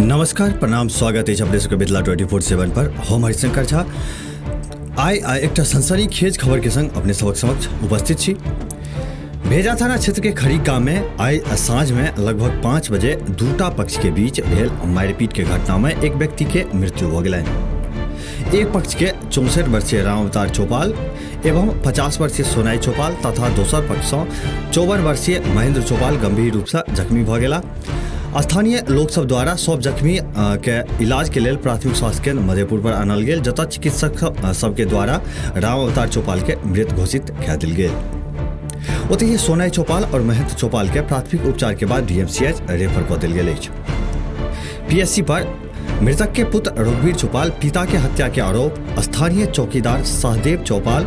नमस्कार, प्रणाम, स्वागत अछि अपने सबके मिथिला 24/7 पर। हम हरिशंकर झा आइ आइ एकटा सनसनीखेज खबर के संग अपने सबक समक्ष उपस्थित छी। भेजा थाना क्षेत्र के खड़ी गांव में आइ साँझ में लगभग 5 बजे दूटा पक्ष के बीच भेल मारिपीट के घटना में एक व्यक्ति के मृत्यु हो गेलनि। एक पक्ष के 64 वर्षीय रामअवतार चौपाल एवं 50 वर्षीय सोनाई चौपाल तथा दोसर पक्ष सँ 54 वर्षीय महेंद्र चौपाल गंभीर रूप से जख्मी भऽ गेला। स्थानीय लोक सब द्वारा सब जख्मी के इलाज के लेल प्राथमिक स्वास्थ्य केंद्र मधेपुर पर आनल गेल, जतऽ चिकित्सक सबके द्वारा राम अवतार चौपाल के मृत घोषित कए देल गेल। ओतहि सोनाई चौपाल और महेंद्र चौपाल के प्राथमिक उपचार के बाद डीएमसीएच रेफर कऽ देल गेल अछि। पीएससी पर मृतक के पुत्र रघुवीर चौपाल पिता के हत्या के आरोप स्थानीय चौकीदार सहदेव चौपाल,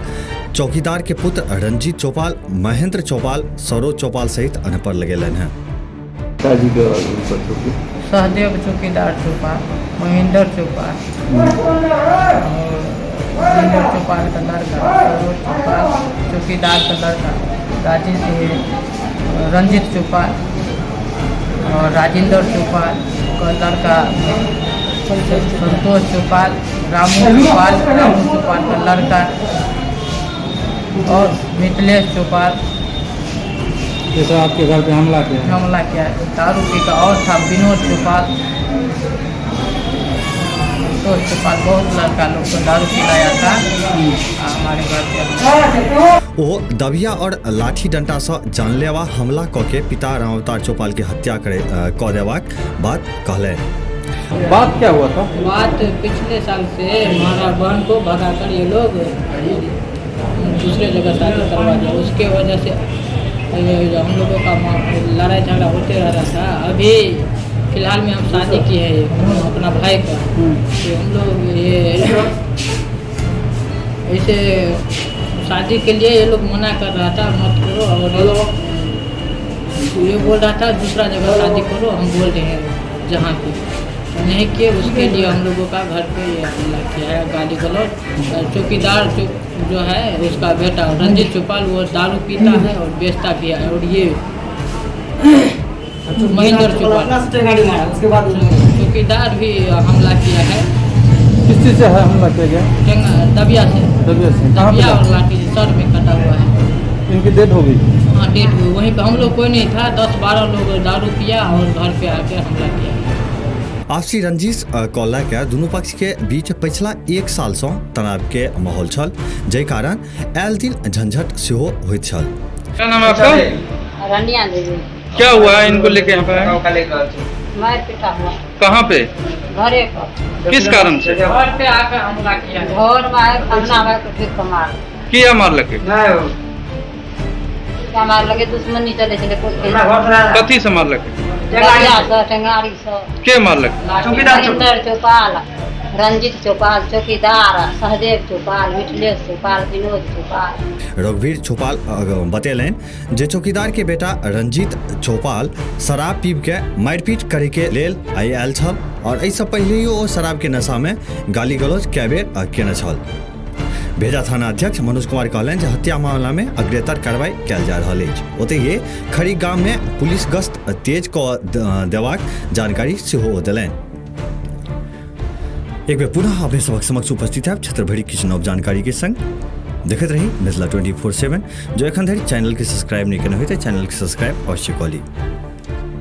चौकीदार के पुत्र रंजीत चौपाल, महेंद्र चौपाल, सरोज चौपाल सहित अन्य पर लगेलनि हैं। पिताजी के हुनकर चौकी सहदेव चौकीदार चौपाल, महेंद्र चौपाल और महेंद्र चौपाल का लड़का सरोज चौपाल, चौकीदार का लड़का राजेश रंजीत चौपाल और राजेंद्र चौपाल का लड़का संतोष चौपाल, रामू चौपाल, रामू चौपाल का लड़का और मिथिलेश चौपाल। जैसे आपके घर पे हमला किया? हमला किया दारू पी का और था विनोद चौपाल, संतोष चौपाल, बहुत लड़का लोग को दारू पिलाया था आ हमारे घर पे। ओ दबिया और लाठी डंडा से जानलेवा हमला कऽ के पिता रामअवतार चौपाल के हत्या करे कऽ देबाक बात कहलनि। बात क्या हुआ था? बात पिछले साल से हमारा बहन को भगाकर ये लोग दूसरे जगह शादी करवा दिया। उसके वजह से ये हम लोगों का लड़ाई झगड़ा होते रह रहा था। अभी फिलहाल में हम शादी किए हैं अपना भाई का, तो हम लोग ये ऐसे शादी के लिए ये लोग मना कर रहा था, मत करो, और ये बोल रहा था दूसरा जगह शादी करो। हम बोल रहे हैं जहाँ पे नहीं किए, उसके लिए हम लोगों का घर पे ये हमला किया है, गाली गलौज। चौकीदार जो है उसका बेटा रंजीत चौपाल, वो दारू पीता है और बेचता भी है, और ये महेंद्र चौपाल चौकीदार भी हमला किया है। किस चीज़ से है हमला किया गया? दबिया से। दबिया से? कहाँ पे दबिया और लगा? लाठी से सर में कटा हुआ है। इनकी डेथ हो गई? हाँ, डेथ हुई वहीं पे। हम लोग कोई नहीं था, 10-12 लोग दारू पिया और घर पे आके हमला किया। आपसी रंजिश कऽ लए कऽ दुनू पक्ष के बीच पछिला एक साल सँ तनाव के माहौल छल, जाहि कारण आयल दिन झंझट सेहो होइत छल। क्या नाम है आपका? रनिया देवी। क्या हुआ है, इनको लेके यहाँ पे आए? मार पीटा हुआ। कहाँ पे? घरे पर। किस कारण से? घर पे आकर हमला किया है। घर में आए, खाना में कुछ कमार किया मार लगे? क्या मार लगे, दुश्मनी चले चले कुछ कथी से मार लगे? से टेंगारी से। के मार लगे? महेंद्र चौपाल, रंजीत चौपाल चौकीदार, सहदेव चौपाल, मिथिलेश चौपाल, विनोद चौपाल। रघुवीर चौपाल बतेलनि जे चौकीदार के बेटा रंजीत चौपाल शराब पीब के मारिपीट करे के लेल आइ आयल छल और एहिसँ पहिलहियो ओ शराब के नशा में गाली गलौज कए बेर केने छल। भेजा थाना अध्यक्ष मनोज कुमार कहलनि जे हत्या मामला में अग्रेतर कार्रवाई कयल जा रहल अछि। ओतहि खड़ी गाम में पुलिस गश्त तेज कऽ देबाक जानकारी सेहो ओ देलनि। एक बेर पुनः अपने सबक समक्ष उपस्थित है क्षेत्र भरि किछु नव जानकारी के संग। देखैत रही मिथिला 24/7। जो एखन धरि चैनल के सब्सक्राइब नहीं केने होय तऽ चैनल के सब्सक्राइब अवश्य कऽ ली।